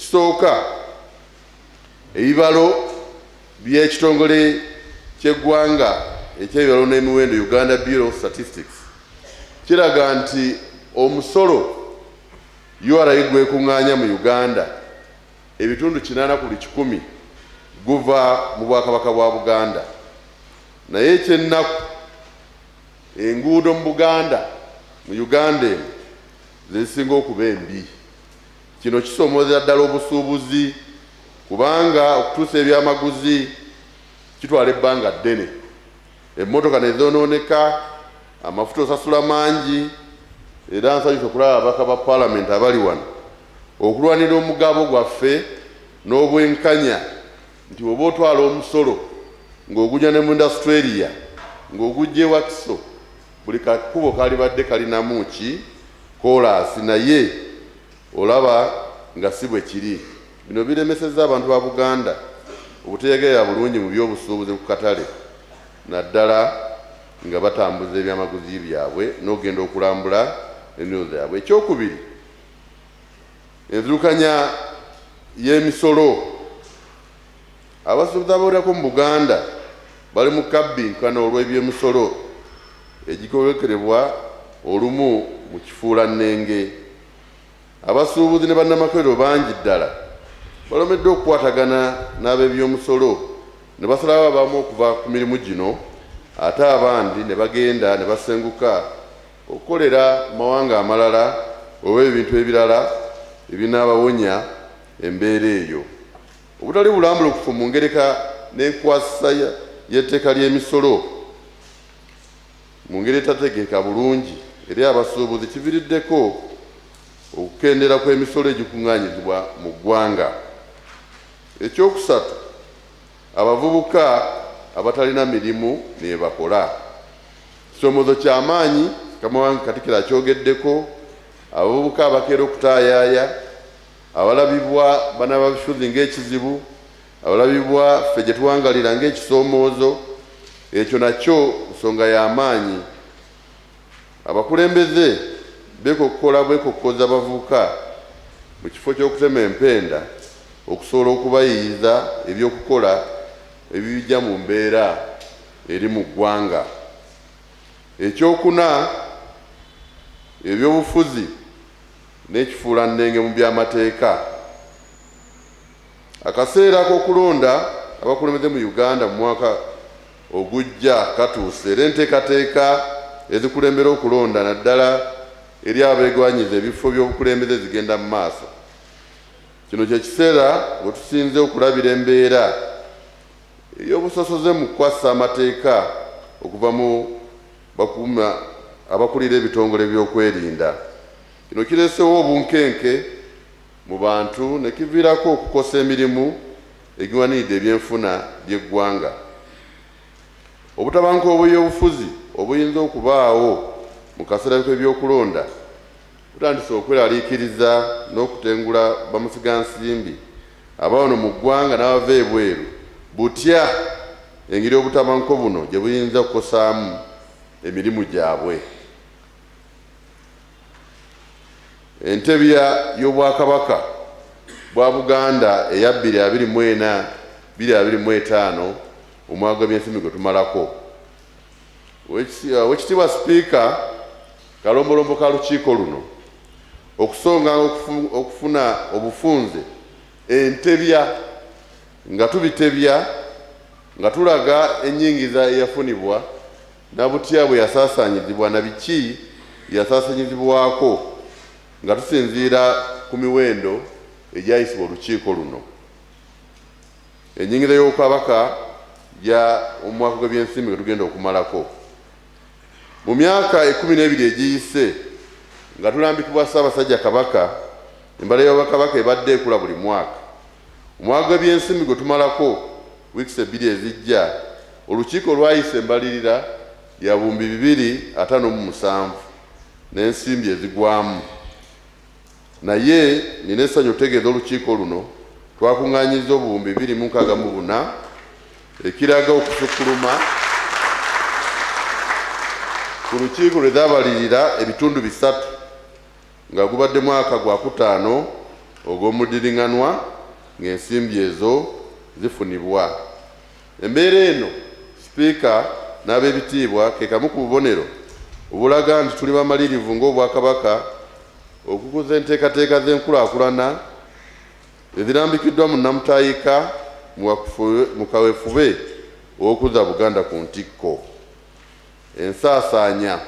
Ekisooka, ebibalo by'ekitongole ky'eggwanga eky'ebibalo n'emiwendo, Uganda Bureau of Statistics, kiraga nti omusolo URA gwekuŋŋaanya mu Uganda, ebitundu 8 ku buli kikumi guva mu Bwakabaka bwa Buganda. Naye ekyennaku, enguudo mu Buganda, mu Uganda eno, zezisinga okuba embi. Kino kisoomozera ddala obusuubuzi, kubanga okutuusa ebyamaguzi kitwala ebbanga ddene, emmotoka nezonooneka, amafuta osasula mangi. Era nsanyusa okulaba ababaka ba Paalamenti abali wano okulwanira omugabo gwaffe n'obwenkanya, nti bw'oba otwala omusolo ng'ogujja ne mu Australia, ng'ogujja e Wakiso, buli kakubo kalibadde kalinamu ki koolaasi, naye olaba nga si bwe kiri. Bino biremesezza abantu ba Buganda obuteyegerera bulungi mu by'obusuubuzi ku katale, naddala nga batambuza ebyamaguzi byabwe n'okugenda okulambula ennimiro zaabwe. Ekyokubiri, enzirukanya y'emisolo. Abasuubuzi abawerako mu Buganda bali mu kabbinkano olw'ebyemisolo egikolekerebwa olumu mu kifuulannenge. Abasuubuzi ne bannamakolero bangi ddala balomeddwa okukwatagana n'ab'ebyomusolo ne basalawo abamu okuva ku mirimu gino, ate abandi ne bagenda ne basenguka okukolera mu mawanga amalala oba ebintu ebirala ebinaabawonya embeera eyo. Obutali bulambulukufu mu ngereka n'enkwasisa y'etteeka ly'emisolo mu ngeri etategeeka bulungi eri abasuubuzi kiviiriddeko okukendeera kw'emisolo egikuŋŋaanyizibwa mu ggwanga. Ekyokusatu, abavubuka abatalina mirimu nebakola. Kisoomoozo kyamaanyi, kama wange Katikkiro akyogeddeko, abavubuka abakeera okutaayaaya, abalabibwa bannabyabufuzi ng'ekizibu, abalabibwa ffe gye tuwangalira ng'ekisoomoozo, ekyo nakyo nsonga y'amaanyi. Abakulembeze beekokkola bwekokkoza abavubuka mu kifo ky'okutema empenda okusobola okubayiiyiza ebyokukola ebibijja mu mbeera eri mu ggwanga. Ekyokuna, ebyobufuzi n'ekifuulannenge mu byamateeka. Akaseera ak'okulonda abakulembeze mu Uganda mu mwaka ogujja katuuse, era enteekateeka ezikulembera okulonda, naddala eri abeegwanyiza ebifo by'obukulembeze, zigenda mu maaso. Kino kye kiseera we tusinze okulabira embeera ey'obusosoze mu kukwasisa amateeka okuva mu bakuuma abakulira ebitongole by'okwerinda. Kino kireesewo obunkenke mu bantu ne kiviirako okukosa emirimu egiwaniridde ebyenfuna by'eggwanga. Obutabanguko obw'ebyobufuzi obuyinza okubaawo mu kaseera k'ebyokulonda butandise okweraliikiriza n'okutengula bamusigansimbi abawano mu ggwanga n'abava ebweru, butya engeri obutabanguko buno gye buyinza okukosaamu emirimu gyabwe. Entebya y'Obwakabaka bwa Buganda eya 2024 2025, omwaka gw'ebyensimbi gwe tumalako. Owekitiibwa Sipiika, kalombolombo ka lukiiko luno okusonga okufuna obufunze entebya nga tubitebya nga tulaga ennyingiza eyafunibwa na butya bwe yasaasaanyizibwa na biki yasaasaanyizibwako nga tusinziira ku miwendo egyayisibwa olukiiko luno. Ennyingiza y'Obwakabaka ya omwaka gw'ebyensimbi gwe tugenda okumalako. Mu myaka 12 egiyise nga tulambikibwa Ssaabasajja Kabaka, embala y'Obwakabaka ebadde ekula buli mwaka. Omwaka gw'ebyensimbi gwe tumalako wiikisi 2 ezijja, olukiiko lwayisa embalirira ya 2057 n'ensimbi ezigwamu. Naye nina essanyu okutegeeza olukiiko luno twakuŋŋaanyizza 2,064, ekiraga okusukkuluma ku lukiiko lwe zaabalirira ebitundu 3, nga gubadde mwaka gwakutaano ogw'omuddiringanwa ng'ensimbi ezo zifunibwa. Embeera eno, Sipiika n'Abeebitiibwa, ke kamu ku bubonero obulaga nti tuli bamalirivu ng'Obwakabaka okukuza enteekateeka z'enkulaakulana ezirambikiddwa mu Nnamutaayika mu kaweefube ow'okuzza Buganda ku ntikko. Ensaasaanya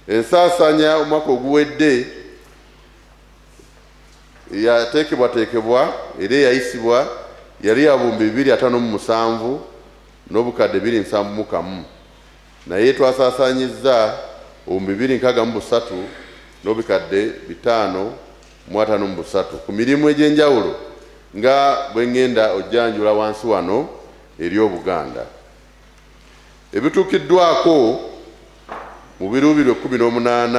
Ensaasaanya omwaka oguwedde eyateekebwateekebwa era eyayisibwa yali ya buwumbi 257 n'obukadde 271, naye twasaasaanyizza obuwumbi 263 n'obukadde 553 ku mirimu egy'enjawulo nga bwe ngenda ojjanjula wansi wano eri Obuganda. Ebituukiddwako mu biruubirirwa 18.